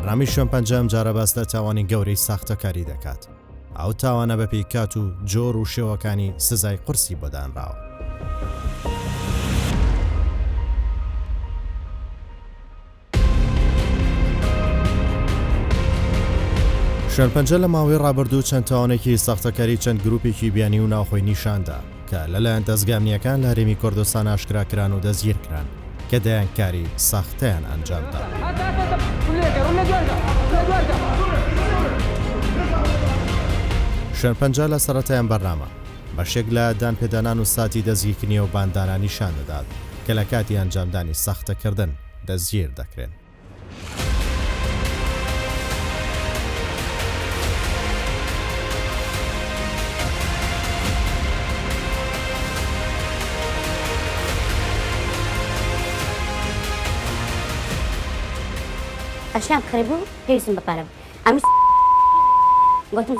بەرنامەی شوێنپەنجە ئەمجارە باس لە تاوانی گەورەی ساختەکاری دەکات. ئەو تاوانە بەپێی کات و جۆر و شێوەکانی سزای قورسی بۆ دانراوە. شوێنپەنجە لە ماوەی ڕابردوو چەند تاوانێکی ساختەکاری چەند گروپێکی بیانی و ناوخۆی نیشاندا کە لەلایەن دەزگا ئەمنییەکان لە هەرێمی کوردستان ئاشکرا کران و دەستگیرکران کە دەیان کاری ساختەیان ئەنجامدا. شوێنپەنجە لە سەرەتای ئەم بەرنامە بەشێک لە دانپێدانان و ساتی دەستگیرکردنی ئەو باندانە نیشان دەدات کە لە کاتی ئەنجامدانی ساختەکردن دەستگیر دەکرێن. ئەشیام کڕیبوو پێویستم بە پارە بوو ئەم گوتم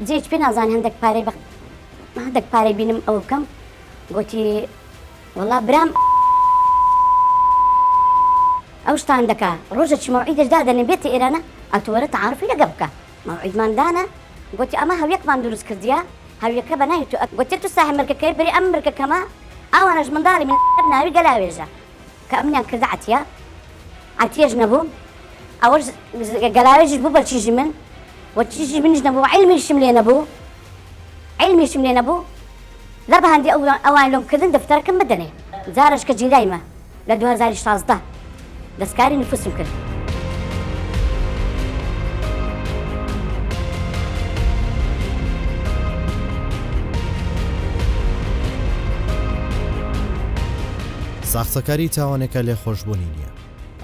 جێک پێ نازان هەندێک پارەی بە هەندێک پارەی بینم ئەوە بکەم گوتی وەڵا برام ئەو شتان دەکا ڕۆژەکی مەوعیدش دادەنێ بێتە ئێرانە ئەتوو وەرە تەعارفی لەگە بکە مەوعیدمان دانا گۆتی ئەمە هەویەکمان دروست کردیە هەویەکە بە ناوی تو گۆتی تو ساحب ملکەکەی بری ئەم ملکەکەمە ئەوانەش منداڵی من ناوی گەلاوێژە کە ئەمنیان کردە عەتیە عەتیەش نەبوو ئەوەش گەلاوێژیش بوو بە چیژی من و چیژی منیش نەبوو عیلمیشم لێ نەبوو عیلمیشم لێ نەبوو لە بەهەندی ئەو ئەوان لۆم کردن دەفتەرەکەم بدەنێ جارەش کە گیرایمە لە 2016 دەستکاری نفوسم کرد. ساختەکاری تاوانێکە لێخۆشبوونی نییە.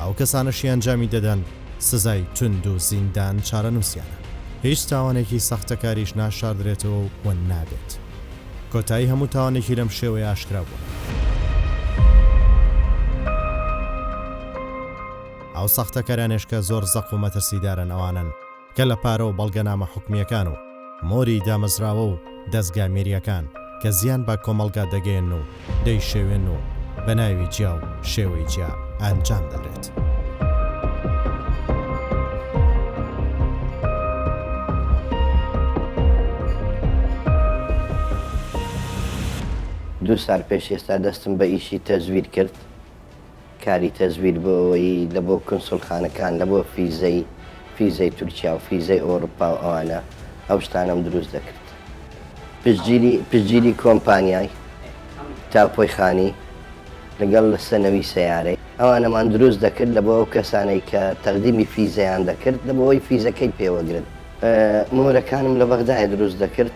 ئەو کەسانەشی ئەنجامی دەدەن سزای توند و زیندان چارەنووسیانە. هیچ تاوانێکی ساختەکاریش ناشاردرێتەوە و ون نابێت. کۆتایی هەموو تاوانێکی لەم شێوەیە ئاشکرا بوونە. ئەو ساختەکارانەش کە زۆر زەق و مەترسیدارن ئەوانەن کە لە پارە و بەڵگەنامە حکومییەکان و مۆری دامەزراوە و دەزگا میرییەکان کە زیان بە کۆمەڵگا دەگەیەنن و دەیشێوێنن و بە ناوی جیا و شێوەی جیا ئەنجام دەدرێت. دوو سال پێش ئێستا دەستم بە ئیشی تەزویر کرد، کاری تەزویر بۆ ئەوەی لە بۆ کونسوڵخانەکان لە بۆ فیزەی فیزەی تورکیا و فیزەی ئەوروپا و ئەوانە ئەو شتانەم دروست دەکرد. پشتگیری پشتگیری کۆمپانیای تاپۆی خانی لەگەڵ سەنەوی سەیارەی ئەوانەمان دروست دەکرد لە بۆ ئەو کەسانەی کە تەقدیمی فیزەیان دەکرد لە بۆ ئەوەی فیزەکەی پێوەگرن. مۆرەکانم لە بەغدایە دروست دەکرد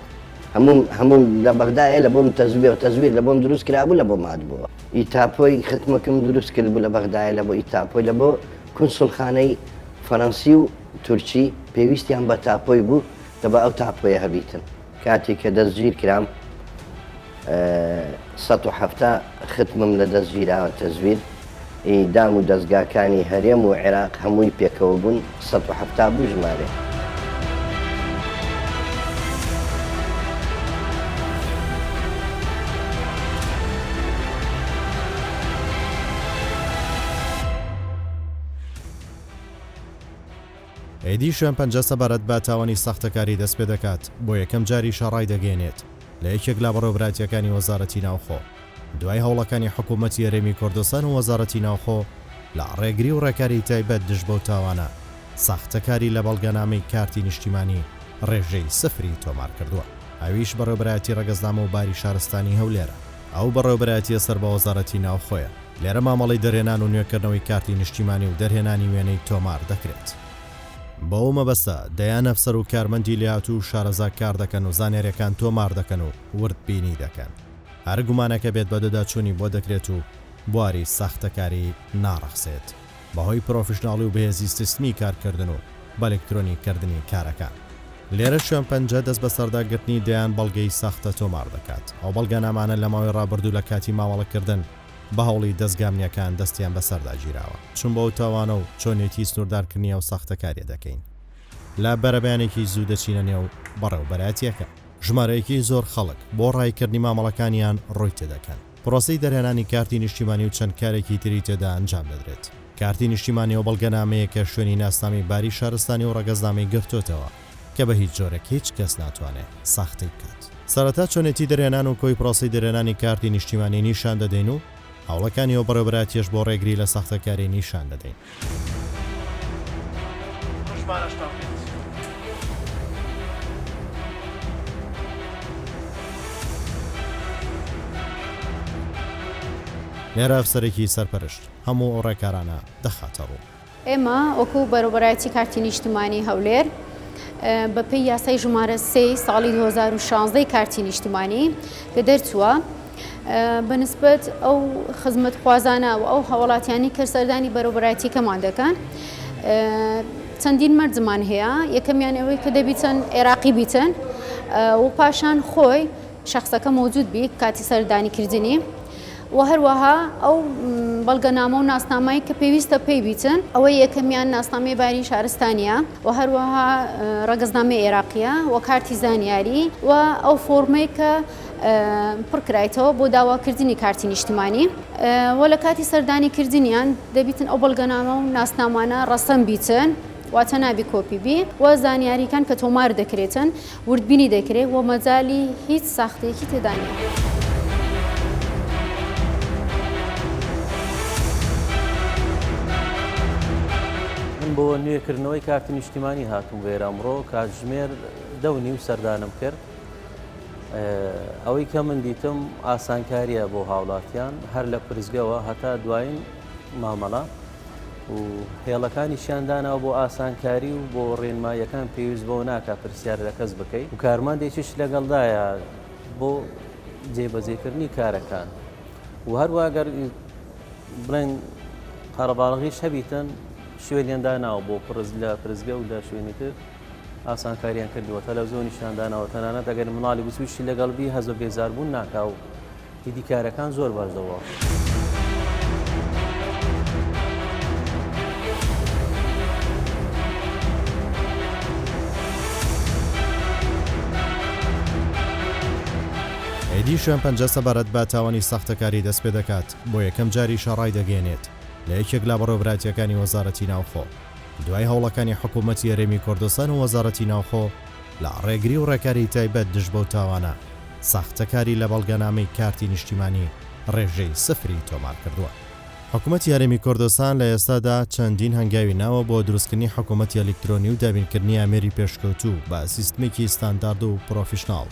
هەمووم هەمووم لە بەغدایە لە بۆم تەزویر تەزویر لە بۆم دروست کرابوو لە بۆم هاتبووە. ئی تاپۆی ختمەکم دروست کردبوو لە بەغدایە لە بۆ ئی تاپۆی لە بۆ کونسوڵخانەی فەرەنسی و تورکی پێویستیان بە تاپۆی بوو دەبا ئەو تاپۆیە هەبیتن. کاتێک کە دەستگیر کرام 170 ختمم لە دەست گیراوە تەزویر ی دام و دەزگاکانی هەرێم و عێراق هەمووی پێکەوە بوون 170 بوو ژمارەی. ئیدی شوێنپەنجە سەبارەت بە تاوانی ساختەکاری دەستپێدەکات، بۆ یەکەم جاریشە ڕایدەگەیەنێت، لە یەکێک لە بەڕێوەبەرایەتییەکانی وەزارەتی ناوخۆ، دوای هەوڵەکانی حکوومەتی هەرێمی کوردستان و وەزارەتی ناوخۆ لە ڕێگری و ڕێکاری تایبەت دژ بەو تاوانە، ساختەکاری لە بەڵگەنامەی کارتی نیشتیمانی ڕێژەی سفری تۆمارکردووە، ئەویش بەڕێوەبەرایەتی ڕەگەزنامە و باری شارستانی هەولێرە. ئەو بەڕێوەبەرایەتییە سەر بە وەزارەتی ناوخۆیە. لێرە مامەڵەی دەرهێنان و نوێکردنەوەی کارتی نیشتیمانی و دەرهێنانی وێنەی تۆمار دەکرێت. بۆ ئەو مەبەستە دەیان ئەفسەر و کارمەندی لێهاتوو و شارەزا کار دەکەن و زانیارییەکان تۆمار دەکەن و وردبینی دەکەن. هەر گومانێک هەبێت بەدواداچوونی بۆ دەکرێت و بواری ساختەکاری ناڕەخسێت بەهۆی پرۆفیشناڵی و بەهێزی سیستمی کارکردن و بەلکترۆنی کردنی کارەکان. لێرە شوێنپەنجە دەست بەسەردا گرتنی دەیان بەڵگەی ساختە تۆمار دەکات. ئەو بەڵگەنامانە لە ماوەی ڕابردوو لە کاتی مامەڵەکردن بە هەوڵی دەزگا ئەمنییەکان دەستیان بەسەردا گیراوە. چون بەو تاوانە و چۆنیەتی سنووردارکردنی ئەو ساختەکارییە دەکەین. لە بەرەبەیانێکی زوو دەچینە نێو بەڕێوبەرایەتییەکە. ژمارەیەکی زۆر خەڵک بۆ ڕاییکردنی مامەڵەکانیان ڕووی تێدەکەن. پرۆسەی دەرهێنانی کارتی نیشتیمانی و چەند کارێکی تری تێدا ئەنجام دەدرێت. کارتی نیشتیمانی ئەو بەڵگەنامەیە کە شوێنی ناسنامەی باری شارستانی و ڕەگەزنامەی گرتۆتەوە کە بە هیچ جۆرێک هیچ کەس ناتوانێ ساختەی بکات. سەرەتا چۆنێتی دەرهێنان و کۆی پرۆسەی دەرهێنانی کارتی نیشتیمانی نیشان دەدەین و هەوڵەکانی ئەو بەڕێوەبەرایەتیەش بۆ ڕێگری لە ساختەکاری نیشان دەدەین. لێرە ئەفسەرێکی سەرپەرشت هەموو ئەو ڕێکارانە دەخاتە ڕوو. ئێمە وەکو بەرێوبەرایەتی کارتی نیشتمانی هەولێر بەپێی یاسای ژمارە سێی ساڵی 2016 کارتی نیشتمانی کە دەرچووە بە نسبەت ئەو خزمەتخوازانە و ئەو هاوڵاتیانی کە سەردانی بەرێوبەرایەتیەکەمان دەکەن چەندین مەرجمان هەیە یەکەمیان ئەوەی کە دەبی چەند عێراقی بیتن و پاشان خۆی شخصەکە مەوجود بی کاتی سەردانی کردنی و هەروەها ئەو بەڵگەنامە و ناسنامەی کە پێویستە پێی بیتن ئەوەی یەکەمیان ناسنامەی باری شارستانیە و هەروەها ڕەگەزنامەی عێراقیە و کارتی زانیاری و ئەو فۆرمەی کە پڕکرایتەوە بۆ داواکردنی کارتی نیشتمانی و لە کاتی سەردانی کردنیان دەبیتن ئەو بەڵگەنامە و ناسنامانە ڕەسەن بیتن واتە نابی کۆپی بی و زانیاریکان کە تۆمار دەکرێتن وردبینی دەکرێ و مەجالی هیچ ساختەیەکی تێدا نییە. من بۆ نوێکردنەوەی کارتی نیشتیمانی هاتووم بۆ ئێرە ئەمڕۆ کاتژمێر 10:30 سەردانم کرد. ئەوەی کە من دیتم ئاسانکاریە بۆ هاوڵاتیان هەر لە پرسگەوە هەتا دوایین مامەڵە و هێڵەکانیشیان داناوە بۆ ئاسانکاری و بۆ ڕێنماییەکان پێویست بەوە ناکا پرسیار لە کەس بکەیت و کارمەندێکیش لەگەڵدایە بۆ جێبەجێکردنی کارەکان و هەروە گەر بڵێن قەرەباڵغیش هەبیتن شوێنیان داناوە بۆ پرس لە پرسگە و لە شوێنی تر ئاسانکاریان کردووە تەلەڤزیۆنیشیان داناوە تەنانەت ئەگەر مناڵی بچووکیشی لەگەڵ بی هەست بە بێزاربوون ناکا و ئیدی کارەکان زۆر باش دەڕوا. ئیدی شوێن پەنجە سەبارەت بە تاوانی ساختەکاری دەستپێدەکات، بۆ یەکەم جاریشە ڕایدەگەیەنێت لە یەکێک لە بەڕێوەبەرایەتییەکانی وەزارەتی ناوخۆ دوای هەوڵەکانی حکوومەتی هەرێمی کوردستان و وەزارەتی ناوخۆ لە ڕێگری و ڕێکاری تایبەت دژ بەو تاوانە، ساختەکاری لە بەڵگەنامەی کارتی نیشتیمانی ڕێژەی سفری تۆمار کردووە. حکومەتی هەرێمی کوردستان لە ئێستادا چەندین هەنگاوی ناوە بۆ دروستکردنی حکومەتی ئەلیکترۆنی و دابینکردنی ئامێری پێشکەوتوو بە سیستمێکی ستاندارد و پرۆفیشناڵ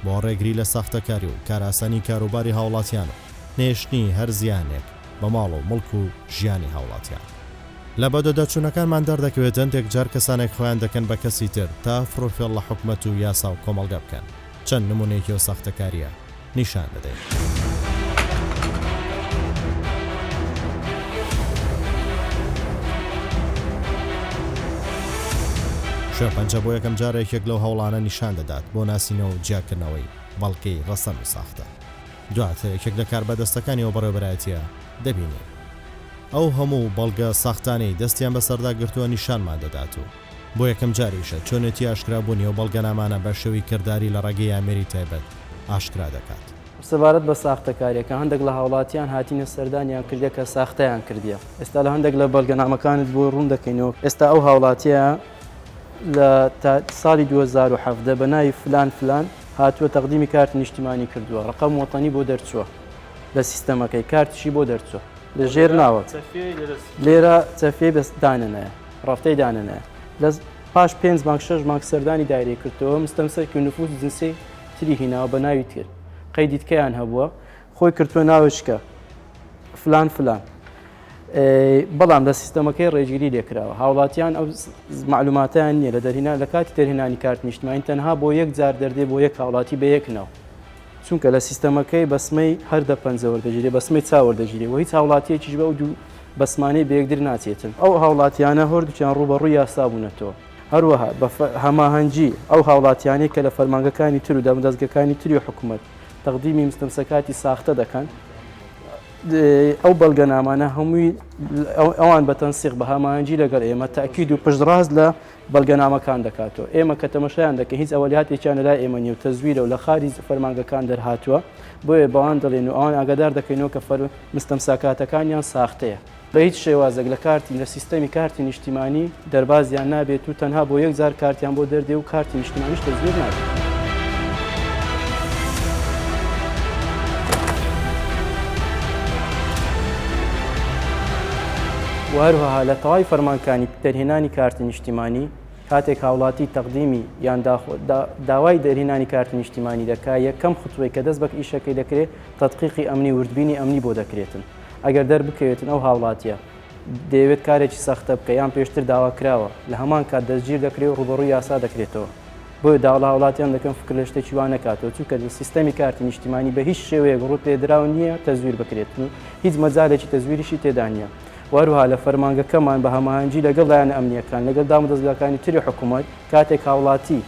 بۆ ڕێگری لە ساختەکاری و کارئاسانی کاروباری هاوڵاتیان و نەهێشتنی هەر زیانێک بە ماڵ و موڵک و ژیانی هاوڵاتیان. لە بەدواداچوونەکانمان دەردەکەوێت هەندێک جار کەسانێک خۆیان دەکەن بە کەسی تر تا فڕوفێڵ لە حکومەت و یاسا و کۆمەڵگە بکەن. چەند نموونەیەکی ئەو ساختەکارییە نیشان دەدەین. شێرپەنجە بۆ یەکەم جار یەکێک لەو هەوڵانە نیشان دەدات بۆ ناسینەوە و جیاکردنەوەی بەڵگەی ڕەسەن و ساختە. دواتر یەکێک لە کاربەدەستەکانی ئەو بەڕێوەبەرایەتییە دەبینین. ئەو هەموو بەڵگە ساختانەی دەستیان بەسەردا گرتووە نیشانمان دەدات و بۆ یەکەم جاریشە چۆنێتی ئاشکرابوونی ئەو بەڵگەنامانە بە شێوەی کرداری لە ڕێگەی ئامێری تایبەت ئاشکرا دەکات. سەبارەت بە ساختەکاریەکان هەندێک لە هاوڵاتیان هاتینە سەردانیان کردیە کە ساختەیان کردیە ئێستا لە هەندێک لە بەڵگەنامەکانت بۆ ڕوون دەکەینەوە ئێستا ئەو هاوڵاتیە لە ساڵی 2017 بە ناوی فلان فلان هاتووە تەقدیمی کارتی نیشتیمانی کردووە ڕقم وەتەنی بۆ دەرچووە لە سیستەمەکەی کارتیشی بۆ دەرچووە لە ژێر ناوە لێرە چەفیەی بەس دانەنایە ڕەفتەی دانەنایە لە پاش پێنج مانگ شەش مانگ سەردانی دایرەی کردەوە مستەمسەکی و نفوس جنسی تری هیناوە بە ناوی تر قەیدی تکەیان هەبووە خۆی کردووە ناوشکە فلان فلان بەڵام لە سیستەمەکەی ڕێگیری لێکراوە هاوڵاتیان ئەو معلوماتیان نییە لە دەرهێنان لە کاتی دەرهێنانی کارت نیشتمانی تەنها بۆ یەک جار دەردێ بۆ یەک هاوڵاتی بە یەک ناو چونکە لە سیستەمەکەی بەسمەی هەر دە پەنجە وەردەگیرێ، بەسمەی چا وەردەگیرێ و هیچ هاوڵاتییەکیش بە ئەو دوو بەسمانەی بەیەکدر ناچێتن. ئەو هاوڵاتییانە هەردووکیان ڕووبەڕووی یاسا بوونەتەوە. هەروەها بە هەماهەنگی ئەو هاوڵاتییانەی کە لە فەرمانگەکانی تر و دامودەزگەکانی تری حکومەت تەقدیمی مستەمسەکاتی ساختە دەکەن، ئەو بەڵگەنامانە هەمووی ئەوان بە تەنسیق بە هەماهەنگی لەگەڵ ئێمە تەئکید و پشتڕاست لە بەڵگەنامەکان دەکاتەوە. ئێمە کە تەمەشایان دەکەین هیچ ئەوەلیاتێکیان لەلای ئێمە نییە و تەزویرە و لە خاریج فەرمانگەکان دەرهاتووە، بۆیە بەوان دەڵێین و ئەوان ئاگادار دەکەینەوە کە فەر مستەمساکاتەکانیان ساختەیە. بە هیچ شێوازێک لە کارتی لە سیستەمی کارتی نیشتیمانی دەربازیان نابێت و تەنها بۆ یەک جار کارتیان بۆ دەردێ و کارتی نیشتیمانیش تەزویر نابێت. وە هەروەها لە تەواوی فەرمانکانی دەرهێنانی کارتی نیشتیمانی کاتێک هاوڵاتی تەقدیمی یان داوای دەرهێنانی کارتی نیشتیمانی دەکا یەکەم ختوەی کە دەست بە ئیشەکەی دەکرێ تەدقیقی ئەمنی وردبینی ئەمنی بۆ دەکرێتن ئەگەر دەربکەوێتن ئەو هاوڵاتیە دەیەوێت کارێکی سەختە بکە یان پێشتر داوا کراوە لە هەمان کات دەستگیر دەکرێت و ڕووبەڕووی یاسا دەکرێتەوە. بۆیە داوا لە هاوڵاتیان دەکەم فکر لە شتێکی وا نەکاتەوە چونکە لە سیستەمی کارتی نیشتیمانی بە هیچ شێوەیەک ڕوو پێدراو نییە تەزویر بکرێت و هیچ مەجالێکی تەزویریشی تێدا نییە و هەروەها لە فەرمانگەکەمان بە هەماهەنگی لەگەڵ لایەنە ئەمنییەکان لەگەڵ دامودەزگاکانی تری حکوومەت کاتێک هاوڵاتی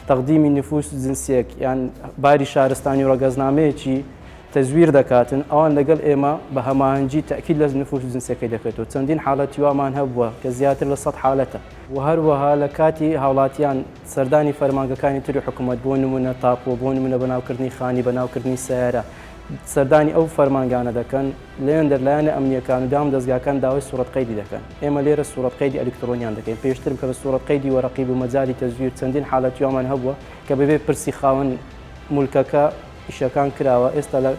تەقدیمی نفوس جنسیەک یان باری شارستانی و ڕەگەزنامەیەکی تەزویر دەکاتن، ئەوان لەگەڵ ئێمە بە هەماهەنگی تەئکید لە نفوس و جنسەکەی دەکرێتەوە، چەندین حاڵەتی وامان هەبووە کە زیاتر لە سەد حالەتە. وە هەروەها لە کاتی هاوڵاتیان سەردانی فەرمانگەکانی تری حکومەت بۆ نمونە تاپۆ، بۆ نمونە بەناوکردنی خانی، بەناوکردنی سەیارە، سەردانی ئەو فەرمانگانە دەکەن، لێندەر لایەنە ئەمنییەکان و دام دەزگاکان داوای سوڕەت قەیدی دەکەن، ئێمە لێرە سوڕەت قەیدی ئەلیکتڕۆنیان دەکەین، پێشتر کە بە سوڕەت قەیدی وەرەقی بوو مەجالی تەزویر چەندین حالەتی وامان هەبووە کە بەبێ پرسی خاوەن مولکەکە ئیشەکان کراوە، ئێستا لە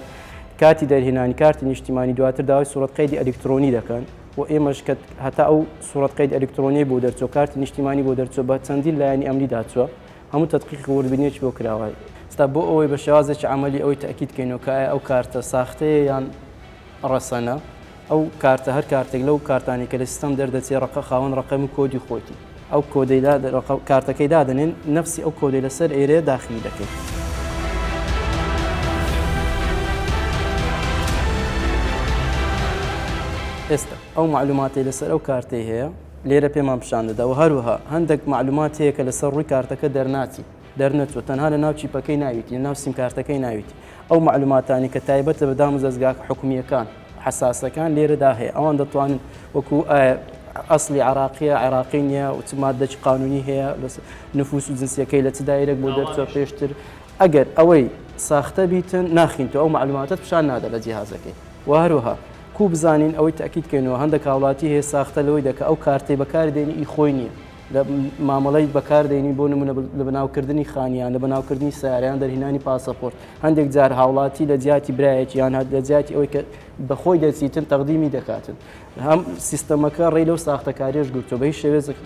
کاتی دەرهێنانی کارتی نیشتیمانی دواتر داوای سوڕەت قەیدی ئەلیکترۆنی دەکەن و ئێمەش کە هەتا ئەو سوڕەت قەید ئەلیکترۆنیەی بۆ دەرچوە کارتی نیشتیمانی بۆ دەرچوە بە چەندین لایەنی ئەمنی داچوە هەموو تەدقیق و وردبینیەکی بۆ کراوە. ئێستا بۆ ئەوەی بە شێوازێکی عەمەلی ئەوەی تەئکید کەینەوە کە ئایا ئەو کارتە ساختەیە یان ڕەسەنە، ئەو کارتە هەر کارتێک لەو کارتانەی کە لە سیستەم دەردەچێ ڕەقە خاوەن ڕەقەم و کۆدی خۆیتی ئەو کۆدەی کارتەکەی دادەنێن نەفسی ئەو کۆدەی لەسەر ئێرەیە داخلی دەکەین. ئێستا ئەو مەعلوماتەی لەسەر ئەو کارتەی هەیە لێرە پێمان پیشان دەدا و هەروەها هەندێک مەعلومات هەیە کە لەسەر ڕووی کارتەکە دەرناچی دەرنەچووە تەنها لە ناو چیپەکەی ناویتی لە ناو سیمکارتەکەی ناویتی ئەو مەعلوماتانەی کە تایبەتە بە دامودەزگا حکومییەکان حەساسەکان لێرەدا هەیە ئەوان دەتوانن وەکو ئایا ئەسڵی عراقیە عراقی نییە و چ مادەکی قانونی هەیە نفوس و جنسیەکەی لە چ دایرێک بۆ دەرچوە پێشتر ئەگەر ئەوەی ساختە بیتن ناخینتەوە ئەو معلوماتت پیشان نادا لە جیهازەکەی و هەروەها کو بزانین ئەوەی تاکید کەینەوە هەندێک هاوڵاتی هەیە ساختە لەوەی دەکە ئەو کارتەی بەکاری دێنی ئی خۆی نییە لە مامەڵەی بەکار دێنی بۆ نمونە لە بەناوکردنی خانیان لە بەناوکردنی سیارەیان دەرهێنانی پاسەپۆرت هەندێک جار هاوڵاتی لە جیاتی برایەکی یان هەر لە جیاتی ئەوەی کە بەخۆی دەچیتن تەقدیمی دەکاتن هەم سیستەمەکە ڕێی لەو ساختەکاریش گرتووە بە هیچ شێوێزێک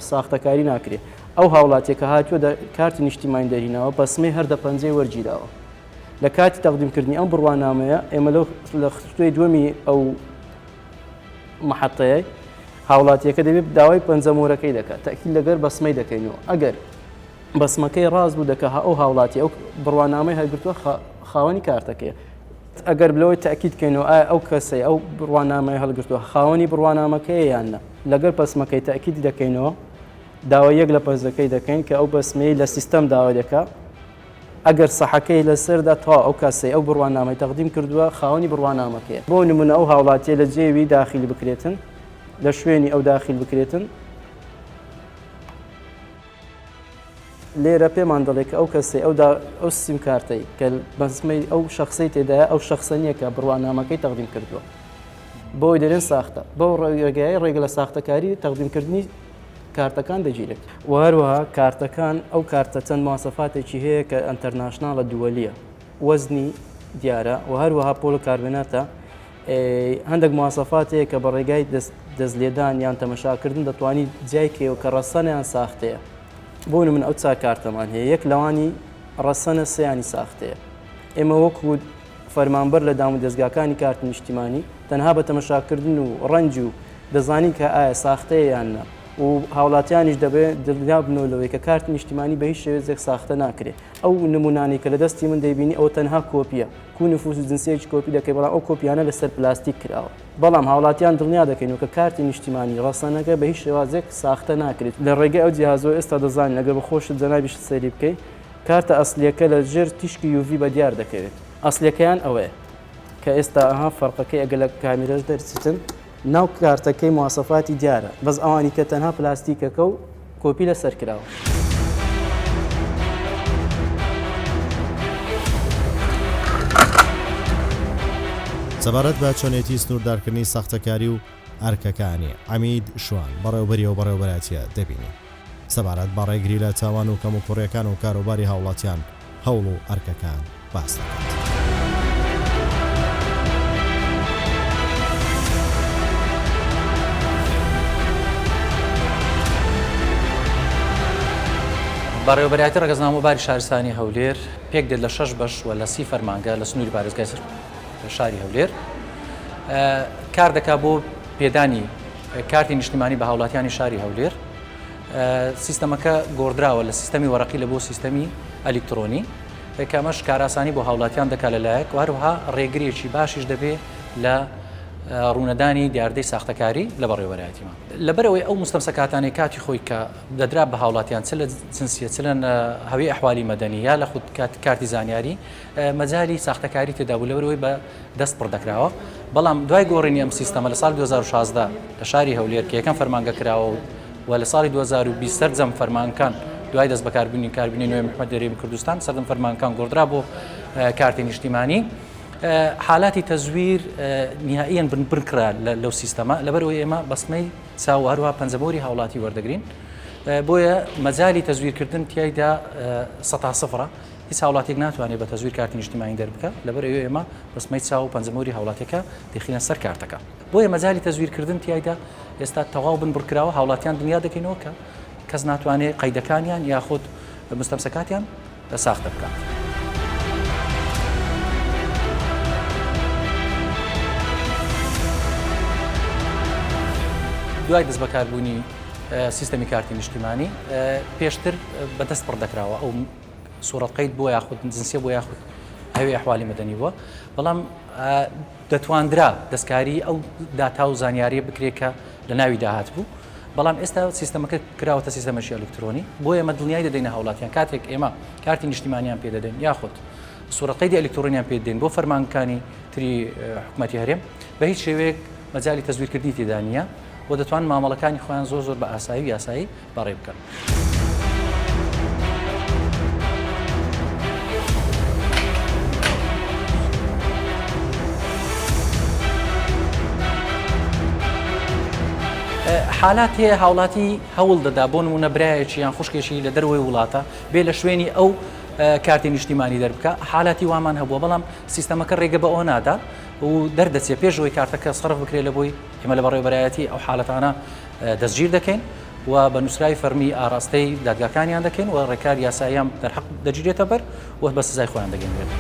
ساختەکاری ناکرێت ئەو هاوڵاتیە کە هاتووە کارتی نیشتیمانی دەرهیناوە بەسمەی هەر دە پەنجەی وەرگیراوە لە کاتی تەقدیمکردنی ئەم بڕوانامەیە ئێمە لەو لە خستووی دووەمی ئەو محەتەیە هاوڵاتیەکە دەبێت داوای پەنجەمۆرەکەی دەکات تەئکید لەگەر بەسمەی دەکەینەوە ئەگەر بەسمەکەی ڕاست بوو دەکە ئەو هاوڵاتی ئەو بڕوانامەی هەرگرتووە خاوەنی کارتەکەیە ئەگەر لەوەی تاکیید کەینەوە ئایا ئەو کەسەی ئەو بڕوانامەی هەڵگرتووە خاوەنی بڕوانامەکەیە یان نە لەگەر پەسمەکەی تاکیدی دەکەینەوە داوای یەک لە پەنجەکەی دەکەین کە ئەو بەسمەی لە سیستەم داوای دەکا ئەگەر سەحەکەی لەسەردا تەواو ئەو کەسەی ئەو بڕوانامەی تەقدیم کردووە خاوەنی بڕوانامەکەیە. بۆ نمونە ئەو هاوڵاتیە لە جێی وی داخیل بکرێتن لە شوێنی ئەو داخیل بکرێتن لێرە پێمان دەڵێ کە ئەو کەسەی ئەو ئەو سیم کارتەی کە بەسمەی ئەو شخصەی تێدایە ئەو شخصە نییە کە بڕوانامەکەی تەقدیم کردووە بۆی دەرێن ساختە بەو ڕێگای ڕێگە لە ساختەکاری تەقدیمکردنی کارتەکان دەگیرێت. وە هەروەها کارتەکان ئەو کارتە چەند مواسەفاتێکی هەیە کە international ە دووەلیە وەزنی دیارە وە هەروەها پۆلۆکاربناتە هەندێک مواسەفات هەیە کە بە ڕێگای دەست لێدان یان تەمەشاکردن دەتوانی جیای کەیەوە کە ڕەسەنە یان ساختەیە بۆ من ئەو چار کارتەمان هەیە یەک لەوانی ڕەسەنە سیانی ساختەیە ئێمە وەکو فەرمانبەر لە دام و دەستگاکانی کارتی نیشتیمانی تەنها بە تەمەشاکردن و ڕەنج و دەزانین کە ئایا ساختەیە یان نا و هاوڵاتیانیش دەبێ دڵنیا بنەوە لەوەی کە کارتی نیشتیمانی بە هیچ شێوێزێک ساختە ناکرێ ئەو نمونانەی کە لە دەستی من دەیبینی ئەوە تەنها کۆپیە کو نفوس و جنسیەکی کۆپی دەکەی بەڵام ئەو کۆپیانە لەسەر پلاستیک کراوە بەڵام هاوڵاتیان دڵنیا دەکەین کە کارتی نیشتیمانی ڕەسەنەکە بە هیچ شێوازێک ساختە ناکرێت لە ڕێگەی ئەو جیهازەوە ئێستا دەزانین ئەگەر بە خۆشت جەنابیشت سەیری بکەی کارتە ئەسلیەکە لە ژێر تیشکی UV بە دیار دەکەوێت ئەسلیەکەیان ئەوەیە کە ئێستا ئەها فەرقەکەی ئەگەر لە کامیرەش دەرچیتن ناو کارتەکەی مواسەفاتی دیارە بەس ئەوانی کە تەنها پلاستیکەکە و کۆپی لەسەر کراوە. سەبارەت بە چۆنێتی سنووردارکردنی ساختەکاری و. ئەرکەکانی عەمید شوان بەڕێوبەری ئەو بەڕێوبەرایەتیە دەبینین. سەبارەت بە ڕێگری لە تاوان و کەموکوڕیەکان و کاروباری هاوڵاتیان هەوڵ و ئەرکەکان باس دەکات. بەڕێوەبەرایەتی ڕەگەزنامە و باری شارستانی هەولێر پێک دێت لە شەش بەش و لە سی فەرمانگە لە سنووری پارێزگای شاری هەولێر کار دەکا بۆ پێدانی کارتی نیشتیمانی بە هاوڵاتیانی شاری هەولێر سیستەمەکە گۆڕدراوە لە سیستەمی وەرەقی لە بۆ سیستەمی ئەلیکترۆنی کە ئەمەش کارئاسانی بۆ هاوڵاتیان دەکات لە لایەک و هەروەها ڕێگرێکی باشیش دەبێ لە ڕوونەدانی دیاردەی ساختەکاری لە بەڕێوەبەرایەتیمان. لەبەرئەوەی ئەو مستەمسەکاتانەی کاتی خۆی کە دەدرا بە هاوڵاتیان چ لە جنسیە چ لە هەوی ئەحوالی مەدەنی یا لە خود کارتی زانیاری مەجالی ساختەکاری تێدا بوو لەبەرئەوەی بە دەست پڕ دەکراوە بەڵام دوای گۆڕینی ئەم سیستەمە لە ساڵی 2016 لە شاری هەولێر کە یەکەم فەرمانگە کراوە و و لە ساڵی 2020 سەرجەم فەرمانگەکان دوای دەست بەکاربوونی کاربینی نوێی محمد هەرێمی کوردستان سەرجەم فەرمانگەکان گۆڕدرا بۆ کارتی نیشتیمانی حالاتی تەزویر نهائیان بنبڕکرا لەو سیستەمە لەبەرئەوەی ئێمە بەسمەی چاو و هەروەها پەنجەمۆری هاوڵاتی وەردەگرین بۆیە مەجالی تەزویرکردن تیایدا سەتا سفرە هیچ هاوڵاتیەک ناتوانێت بە تەزویر کارتی نیشتیمانی دەربکە لەبەر ئەوەی ئێمە بەسمەی چاو و پەنجەمۆری هاوڵاتیەکە دەخینە سەر کارتەکە بۆیە مەجالی تەزویرکردن تیایدا ئێستا تەواو بنبڕکراوە هاوڵاتیان دڵنیا دەکەینەوە کە کەس ناتوانێت قەیدەکانیان یاخود مستەمسەکاتیان ساختە بکات. دوای دەستبەکاربوونی سیستەمی کارتی نیشتیمانی پێشتر بەدەست پڕ دەکراوە ئەو سوڕەت قەید بووە یاخود جنسیە بووە یاخود هەوی ئەحوالی مەدەنی بووە بەڵام دەتواندرا دەستکاری ئەو داتا و زانیاریە بکرێت کە لە ناوی داهات بوو بەڵام ئێستا سیستەمەکە کراوەتە سیستەمەشی ئەلکترۆنی بۆ ئێمە دڵنیای دەدەینە هاوڵاتیان کاتێک ئێمە کارتی نیشتیمانیان پێ دەدەین یاخود سوڕەت قەیدی ئەلکترۆنیان پێ دەدەین بۆ فەرمانگەکانی تری حکومەتی هەرێم بە هیچ شێوەیەک مەجالی تەزویرکردنی تێدا نییە و دەتوان مامەڵەکانی خۆیان زۆر زۆر بە ئاسایی و یاسایی بەڕێ بکەن. حالات هەیە هاوڵاتی هەوڵ دەدا بۆ نمونە برایەکی یان خوشکێکی لە دەرەوەی وڵاتە بێ لە شوێنی ئەو کارتی نیشتیمانی دەربکە حالاتی وامان هەبووە بەڵام سیستەمەکە ڕێگە بە ئەوە نادا و دەردەچێت پێشەوەی کارتەکە سەرف بکرێت لە بۆی ئێمە لە بەڕێوەبەرایەتی ئەو حالەتانە دەستگیر دەکەین و بە نووسراوی فەرمی ئاراستەی دادگاکانیان دەکەین و ڕێکاری یاساییان دەرحەق دەگیرێتە بەر و بە سزای خۆیان دەگەنرێت.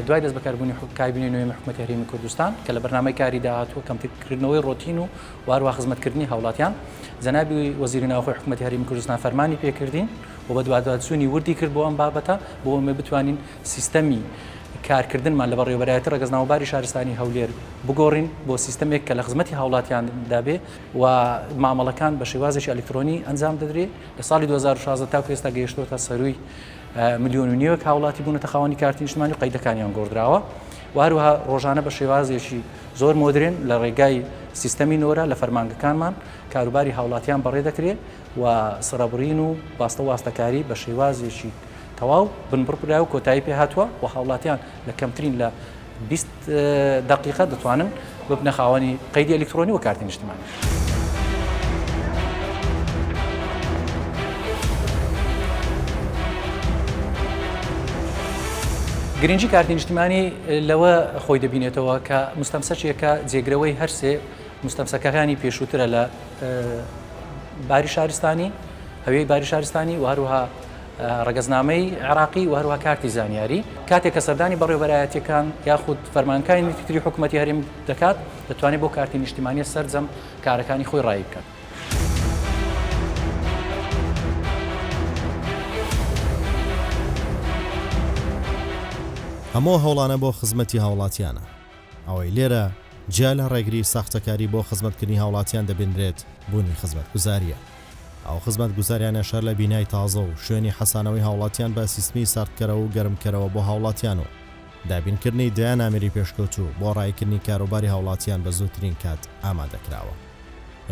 دوای دەستبەکاربوونی کابینەی نوێی حکومەتی هەرێمی کوردستان کە لە بەرنامەی کاری داهاتووە کەمترکردنەوەی ڕۆتین و هەروەها خزمەتکردنی هاوڵاتیان جەنابی وەزیری ناوخۆی حکومەتی هەرێمی کوردستان فەرمانی پێکردین و بەدواداچوونی وردی کرد بۆ ئەم بابەتە بۆ ئەمە بتوانین سیستەمی کارکردنمان لە بەڕێوەبەرایەتی ڕەگەزنامە باری شارستانی هەولێر بگۆڕین بۆ سیستەمێک کە لە خزمەتی هاوڵاتیاندا بێ و مامەڵەکان بە شێوازێکی ئەلکترۆنی ئەنجام دەدرێ لە ساڵی 2016 تاکو ئێستا گەیشتووەتە سەرووی ملیۆن و نیوێک هاوڵاتی بوونەتە خاوەنی کارتی نیشتمانی و قەیدەکانیان گۆڕدراوە و هەروەها ڕۆژانە بە شێوازێکی زۆر مۆدرێن لە ڕێگای سیستەمی نۆرە لە فەرمانگەکانمان کاروباری هاوڵاتیان بەڕێ دەکرێ و سڕبڕین و واستە و واستەکاری بە شێوازێکی تەواو بنبڕ کرا و کۆتایی پێ هاتووە و هاوڵاتیان لە کەمترین لە 20 دەقیقە دەتوانن ببنە خاوەنی قەیدی ئەلیکترۆنی و کارتی نیشتمانی. گرنگی کارتی نیشتمانی لەوە خۆی دەبینێتەوە کە مستەمسەکێکە جێگرەوەی هەرسێ مستەمسەکەکانی پێشووترە لە باری شارستانی، هەویەی باری شارستانی و هەروەها ڕەگەزنامەی عێراقی و هەروەها کارتی زانیاری. کاتێک کە سەردانی بەڕێوەبەرایەتییەکان یاخود فەرمانگەکانی تری حکومەتی هەرێم دەکات، دەتوانێت بۆ کارتی نیشتیمانییە سەرجەم کارەکانی خۆی ڕایی بکات. هەموو ئەو هەوڵانە بۆ خزمەتی هاوڵاتیانە. ئەوەی لێرە جیا لە ڕێگری ساختەکاری بۆ خزمەتکردنی هاوڵاتیان دەبینرێت بوونی خزمەتگوزارییە. ئەو خزمەتگوزاریانەش هەر لە بینای تازە و شوێنی حەسانەوەی هاوڵاتیان بە سیستمی ساردکەرەوە و گەرمکەرەوە بۆ هاوڵاتیان و دابینکردنی دەیان ئامێری پێشکەوتوو بۆ ڕاییکردنی کاروباری هاوڵاتیان بە زووترین کات ئامادەکراوە.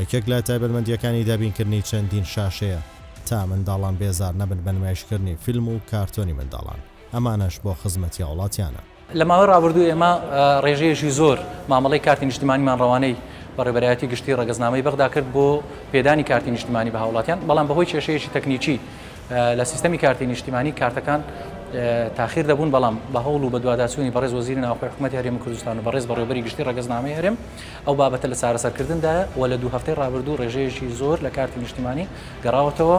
یەکێک لە تایبەتمەندییەکانی دابینکردنی چەندین شاشەیە. تا منداڵان بێزار نەبن بە نمایشکردنی فیلم و کارتۆنی منداڵان، ئەمانەش بۆ خزمەتی هاوڵاتیانە. لە ماوەی ڕابردوو ئێمە ڕێژەیەکی زۆر مامەڵەی کارتی نیشتیمانیمان ڕەوانەی بەڕێوەبەرایەتی گشتی ڕەگەزنامەی بەغدا کرد بۆ پێدانی کارتی نیشتیمانی بە هاوڵاتیان، بەڵام بەهۆی کێشەیەکی تەکنیکی لە سیستەمی کارتی نیشتیمانی کارتەکان تاخیر دەبوون، بەڵام بە هەوڵ و بەدواداچوونی بەڕێز وەزیری ناوخۆی حکومەتی هەرێمی کوردستان و بەڕێز بەڕێوەبەری گشتی ڕەگەزنامەی هەرێم ئەو بابەتە لە چارەسەرکردندایە و لە دوو هەفتەی ڕابردوو ڕێژەیەکی زۆر لە کارتی نیشتیمانی گەڕاوەتەوە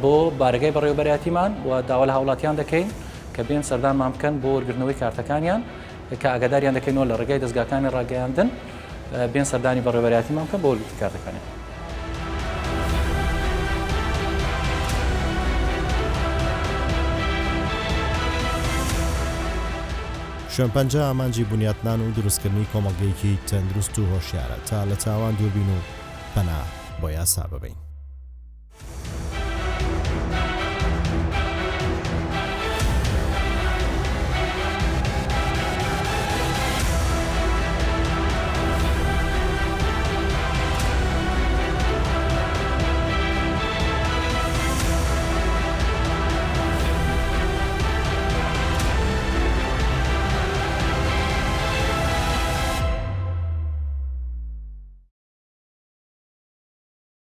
بۆ بارەگای بەڕێوەبەرایەتیمان و داوا لە هاوڵاتیان دەکەین کە بێن سەردانمان بکەن بۆ وەرگرتنەوەی کارتەکانیان کە ئاگاداریان دەکەینەوە لە ڕێگای دەزگاکانی ڕاگەیاندن بێن سەردانی بەڕێوەبەرایەتیمان بکەن بۆ وەرگرتنی کارتەکانیان. شوێنپەنجە ئامانجی بنیاتنان و دروستکردنی کۆمەڵگەیەکی تەندروست و هۆشیارە تا لە تاوان دووربین و پەنا بۆ یاسا ببەین.